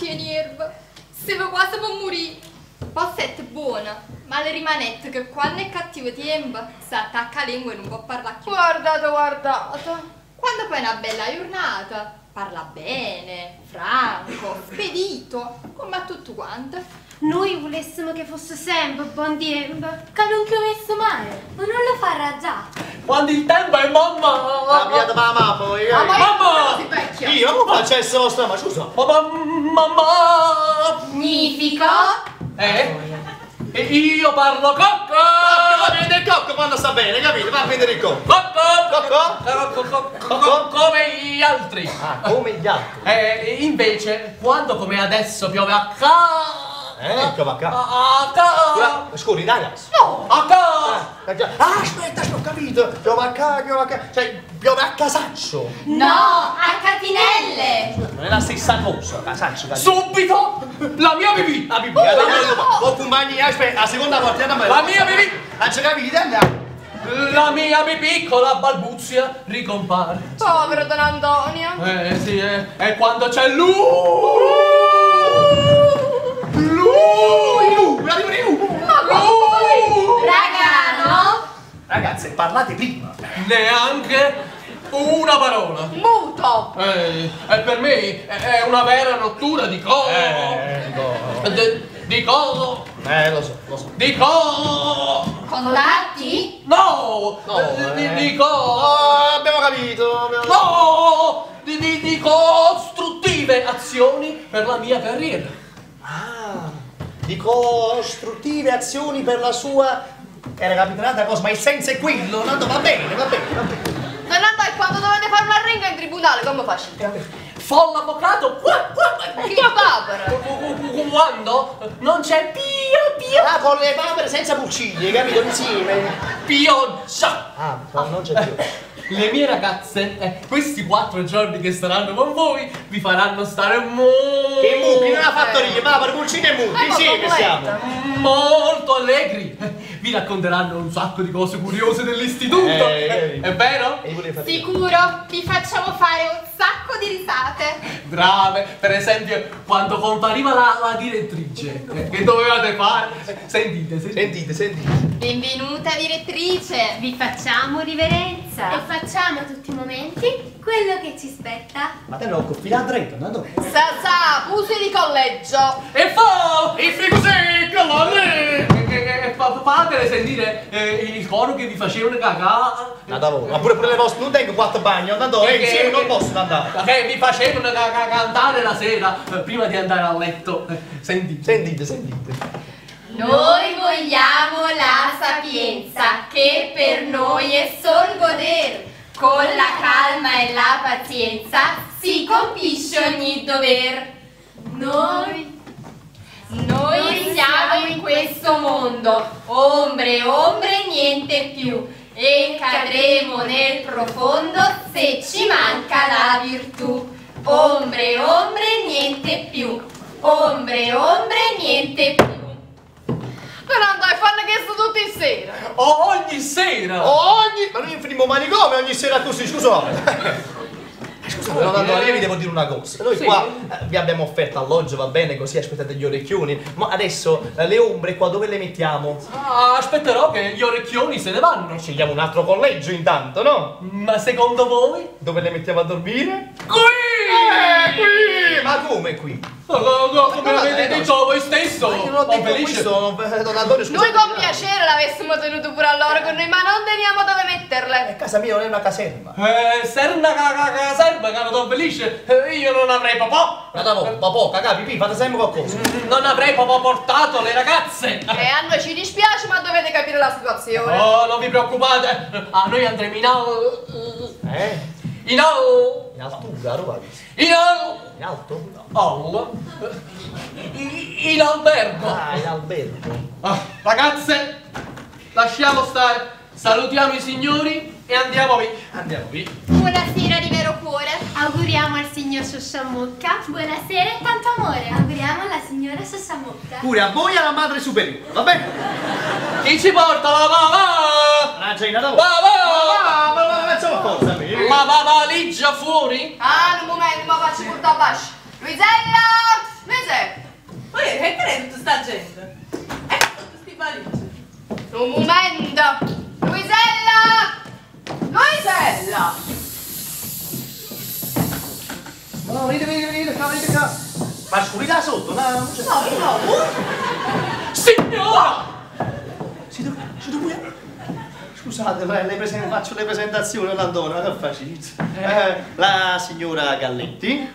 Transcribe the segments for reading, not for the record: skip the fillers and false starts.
'E nierve. Steva quase pe murì. Po' stette buona, ma le rimanette che quanno è cattivo tiempo s'attacca 'a lengua e nun pò parlà cchiù. Guardate, guardate. Quando poi è na bella jurnata, parla bene, franco, spedito, comm' a tuttu quante. Nuje vulessemo che fosse sempe bon tiempo. Ca nun chiuvesse maje. Ma nun lo fa arraggià. Quando il tempo è mamma. La pigliata ma mamma, io. Mamma! Così vecchia. Io non faccio essere vostra ma scusa. Mamma, mamma! Magnifico! Eh? E io parlo cocco! Va a prendere il cocco quando sta bene, capito? Va a prendere il cocco. Cocco! Cocco? Cocco, cocco, Come gli altri. Ah, come gli altri. Invece, quando come adesso piove a ca... Piove a ca. A ca... Scusi, dai adesso. No! A ca... Ah, aspetta, ho capito. Piove a ca, piove a ca. Cioè, piove a casaccio. No, a catinelle! Non è la stessa cosa. Casaccio, casaccio. Subito la mia pipì! La pipì, la mia compagni, aspetta, la seconda volta andiamo. La mia pipì! Ah, c'è capito, andiamo. La mia pipì con la balbuzia ricompare. Povero Don Antonio. Sì, è quando c'è lui! Lui! Lui! Lui! Raga, no? Ragazze, parlate prima. Neanche una parola. Muto. E per me è una vera rottura di co. Di co. Lo so, lo so. Di co. Contatti? No! No, Di co. Oh, abbiamo capito. Abbiamo... No! Di costruttive azioni per la mia carriera. Ah, di costruttive azioni per la sua... Era capita un'altra cosa, ma il senso è quello, Nando, va bene, va bene, va bene. Don Antonio, e quando dovete fare una ringa in tribunale, come facete? Fo l'avvocato qua, qua, qua, Che papera! Quando non c'è pio, pio. Ah, con le papere senza pulcini, capito? Insieme. Pioggia! Ah, ma non c'è più. Le mie ragazze, questi 4 giorni che staranno con voi, vi faranno stare molto... Che mucchi, non ha fattoria, ma per pulcini e mucchi, insieme siamo. Molto allegri. Vi racconteranno un sacco di cose curiose dell'istituto. È vero? Sicuro, vi facciamo fare un sacco di risate. Brave, per esempio, quando compariva la direttrice, che dovevate fare? Sentite, sentite. Sentite, sentite. Benvenuta direttrice. Vi facciamo riverenza. E facciamo a tutti i momenti quello che ci spetta. Ma te non fila dritto, no? Sa sa, usi di collegio. E fa il frigosecco, fatele sentire il coro che vi facevano cacà. Ma pure le vostre, non tengo 4 bagni, andando insieme non posso andare. Che vi facevano cantare la sera prima di andare a letto. Sentite. Sentite, sentite. Noi vogliamo la sapienza, che per noi è sol goder. Con la calma e la pazienza si compisce ogni dover. Noi siamo in questo mondo, ombre, ombre, niente più. E cadremo nel profondo se ci manca la virtù. Ombre, ombre, niente più. Ombre, ombre, niente più. Don Antonio, fanno questo tutti sera. Ogni sera? Ogni... Ma noi finimmo manicomio ogni sera così, scusate. Scusa, Don Antonio, io vi devo dire una cosa. Noi sì. qua vi abbiamo offerto alloggio, va bene, così aspettate gli orecchioni. Ma adesso le ombre qua dove le mettiamo? Ah, aspetterò che gli orecchioni se ne vanno. Scegliamo un altro collegio intanto, no? Ma secondo voi? Dove le mettiamo a dormire? Qui! Qui! Ma come qui? No, no, no, come avete detto voi stesso! Ma io non ho detto questo, Don Antonio, scusa. Noi con piacere l'avessimo tenuto pure a loro con noi, ma non teniamo dove metterle. Casa mia non è una caserma. Se era una caserma, caro Don Felice, io non avrei papà. Papà, cacà, pipì, fate sempre qualcosa. Non avrei papà portato le ragazze. E a noi ci dispiace, ma dovete capire la situazione. Oh, non vi preoccupate. Ah, noi andremo in au... Eh? In au... In altura, dove? In au... In alto? No. In albergo. Ah, in albergo. Ah, ragazze, lasciamo stare. Salutiamo i signori e andiamo via. Andiamo via. Buonasera di vero cuore. Auguriamo al signor Sciosciamucca. Buonasera e tanto amore. Auguriamo alla signora Sciosciamucca. Pure a voi e alla madre superiore, va bene? Chi ci porta la mamma? La gina da voi. Ma va, ma insomma forza me. Ma va valigia fuori? Ah, un momento, ma faccio portare a basso. Luisella! Ma scusi da sotto, no? Non c'è. No, no, Signora! Siete, siete voi? Scusate, le faccio le presentazioni all'Antonio, che facite? La signora Galletti,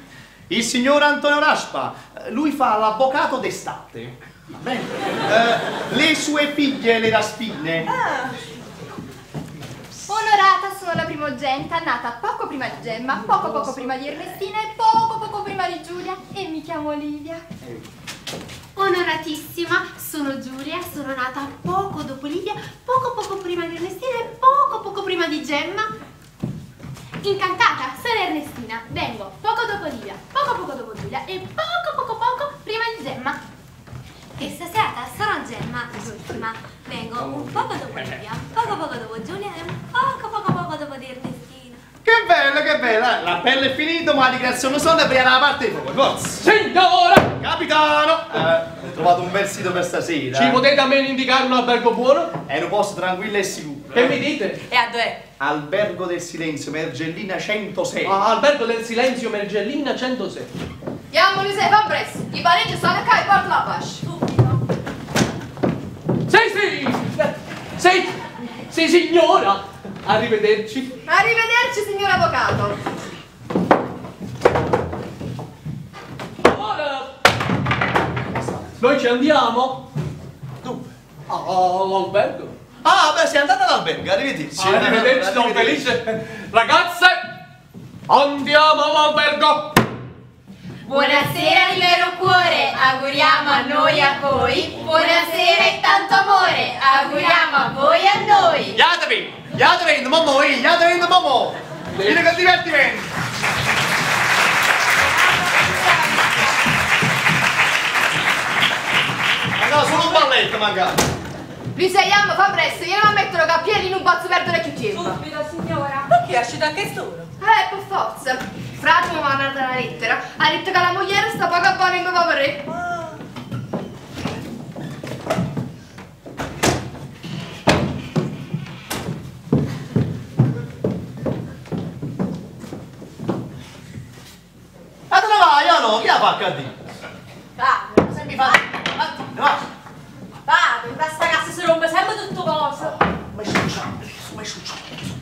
il signor Antonio Raspa, lui fa l'avvocato d'estate. Va bene? Le sue figlie, le Raspine. Ah. Onorata, sono la primogenita, nata poco prima di Gemma, poco poco prima di Ernestina e poco poco prima di Giulia, e mi chiamo Livia. Onoratissima, sono Giulia, sono nata poco dopo Livia, poco poco prima di Ernestina e poco poco prima di Gemma. Incantata, sono Ernestina, vengo poco dopo Livia, poco poco dopo Giulia e poco poco poco prima di Gemma. E stasera sono Gemma, l'ultima. Vengo un poco dopo Livia, poco poco dopo Giulia e un poco poco poco dopo di Ernestina. Che bello, che bella! L'appello è finito, ma la ricreazione sono e apriamo la parte di fuori. Forza! Signora! Capitano! Ho trovato un bel sito per stasera. Ci potete almeno indicare un albergo buono? È un posto tranquillo e sicuro. Che mi dite? E a dove? Albergo del Silenzio, Mergellina 106. Ah, Albergo del Silenzio, Mergellina 106. Andiamo, Luisa, fa presto. I valigie stanno qua e porta la fascia. Sì, sì! Sì, sì, signora! Arrivederci. Arrivederci, signor avvocato. Ora noi ci andiamo. Dove? All'albergo. Ah, beh, sei andata all'albergo, arrivederci. Arrivederci, don Felice. Ragazze, andiamo all'albergo. Buonasera di vero cuore, auguriamo a noi e a voi. Buonasera e tanto amore, auguriamo a voi e a noi. Iatevi, iatevi, mommo, iatevi, mommo. Vieni con divertimento. Ma no, solo un balletto manca. Luisa, andiamo, fa presto, io non metto cappielli in un posso perdere più tempo. Subito, signora. Perché esci da che solo? Per forza. Frate mi ha mandato una lettera, ha detto che la moglie sta poco buona in favore. Ah. Ma te ne vai, o no? Chi la fa a dire? Va. Se mi fa... Va. Va, in questa casa si rompe sempre tutto cosa. Ma è successo, ma è successo.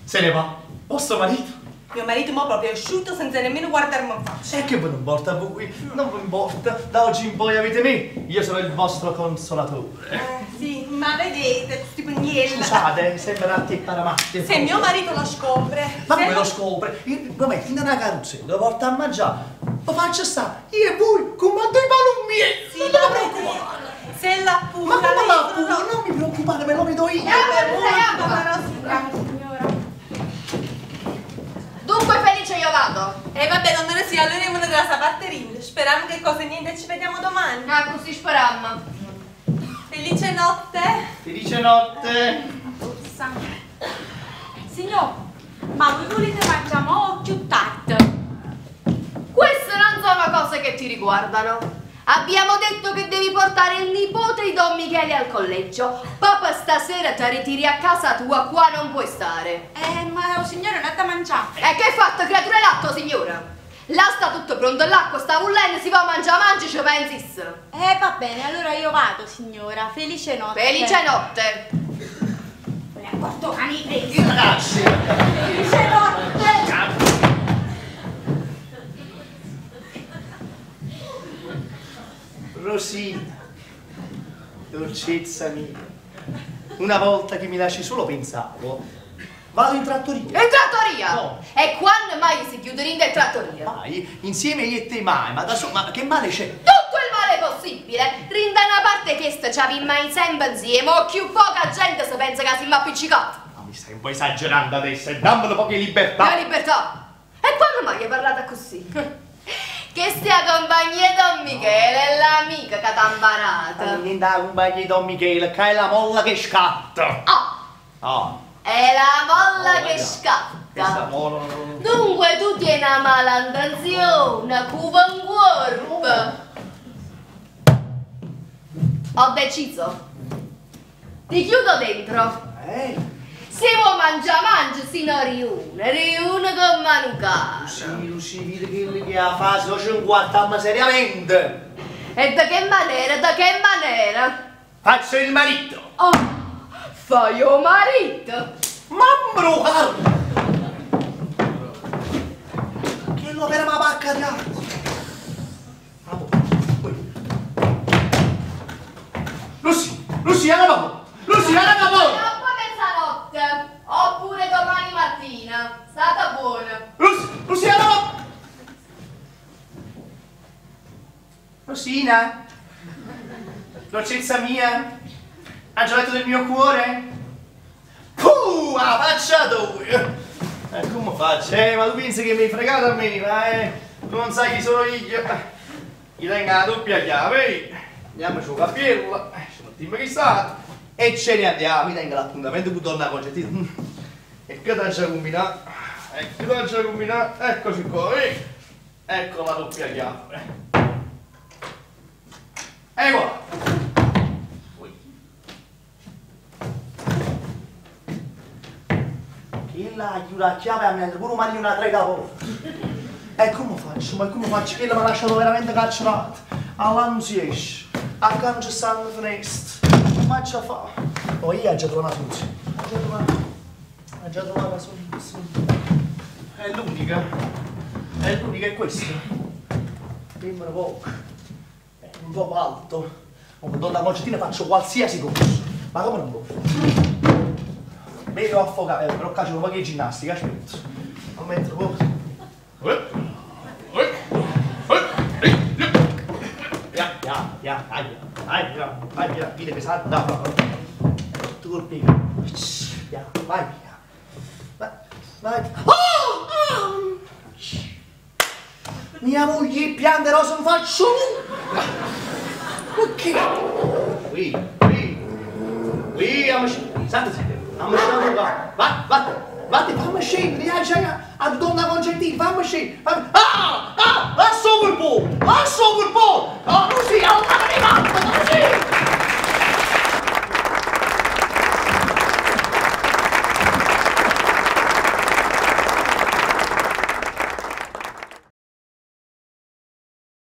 Se ne va. Vostro marito? Mio marito mo proprio è uscito senza nemmeno guardarmi in faccia. E che ve non importa a voi? Non vi importa. Da oggi in poi avete me. Io sono il vostro consolatore. Sì, ma vedete, tutti pugnelli. Scusate, sembra ratti e paramatti. Se mio marito lo scopre. Ma come lo scopre? Io lo metto in una carrozzella, lo porto a mangiare. Lo faccio stare. Io e voi come due palummieri. Sì, non te lo preoccupare. Se l'appura. Ma come l'appura? Non mi preoccupare, me lo vedo io. Dunque Felice io vado. E vabbè, non ne sia, allora io della sapatterina. Speriamo che cosa niente, ci vediamo domani. Ah, così sperammo. Felice notte. Felice notte. Signor, ma voi volete mangiare mo o più tardi? Queste non sono cose che ti riguardano. Abbiamo detto che devi portare il nipote di Don Michele al collegio. Papà stasera ti ritiri a casa tua, qua non puoi stare. Ma oh, signore, non è da mangiare. E che hai fatto, creatura l'atto, signora? Là sta tutto pronto, l'acqua sta bollendo, si va a mangiare, mangi, ci pensi. Va bene, allora io vado, signora. Felice notte. Felice notte. Porto cani presi. Ragazzi. Felice notte. Rosina, dolcezza mia, una volta che mi lasci solo pensavo, vado in trattoria. In trattoria? No. E quando mai si chiude in trattoria? Mai, insieme io e te mai, ma da solo, ma che male c'è? Tutto il male possibile! Rinda una parte che sta c'avi mai sempre insieme, o più poca gente si pensa che si appiccicata. Ma mi stai un po' esagerando adesso, e dammelo poche libertà. La libertà? E quando mai hai parlato così? Che stia compagnia di Don Michele è l'amica che t'ha imparata. Niente la compagnia di Don Michele, che è la molla che scatta. Ah! Oh. È la molla che scatta. Questa molla. Dunque tu tieni una malandazione, cuba un corpo. Ho deciso. Ti chiudo dentro. Se vuoi mangiare, mangia, se no riune, riune con manucare. Sì, Lucy, vedi quelli che ha fatto, ci inguattiamo seriamente. E da che maniera, da che maniera? Faccio il marito. Oh, fai il marito. Mamma guarda! Che lo vera ma vacca di altro. Lucy, Lucy, andiamo! Lucy, andiamo! Dopo mezzanotte, oppure domani mattina. Stata buona. Lucy, Lucy, andiamo! Rosina, dolcezza mia, angioletto del mio cuore. Puh, la faccia tua! Come faccio? Ma tu pensi che mi hai fregato a me, ma tu non sai chi sono io. Gli tengo la doppia chiave, andiamo su cappello, ci mettiamo chi sta e ce ne andiamo. Mi tengo l'appuntamento con donna Concettina. E che t'ha già combinato? E che t'ha già combinato? Eccoci qua, Ecco la doppia chiave. E qua. Che la chiude la chiave a me pure mani una trega volta. E come faccio? Ma come faccio? Che mi ha lasciato veramente carcerato. Alla non si esce. A qua non ci stanno finestre. Come faccio a fare? Oh, io ho già trovato una soluzione. Ho già trovato una soluzione. È l'unica. È l'unica, è questa. Sembra poco. È un po' alto. Con donna Concettina faccio qualsiasi cosa. Ma come non può? Vedo affogare, però qua c'è un po' di ginnastica, aspetta. A mettere poco. Ya, ya, ya, ya, vai via, vita pesante, da, tutto colpito. Ya, vai via. Vai, vai. Oh! Oh! Mia moglie piante rosa non faccio nulla. Perché? Qui, qui, qui, amici, senti, amici, vai, vattene, vattene, fammi scendere, a donna Concettina, fammi scendere, fammi... Ah, ah, lascia quel po', lascia quel po', ah, Lucia, non mi fatto, Lucia!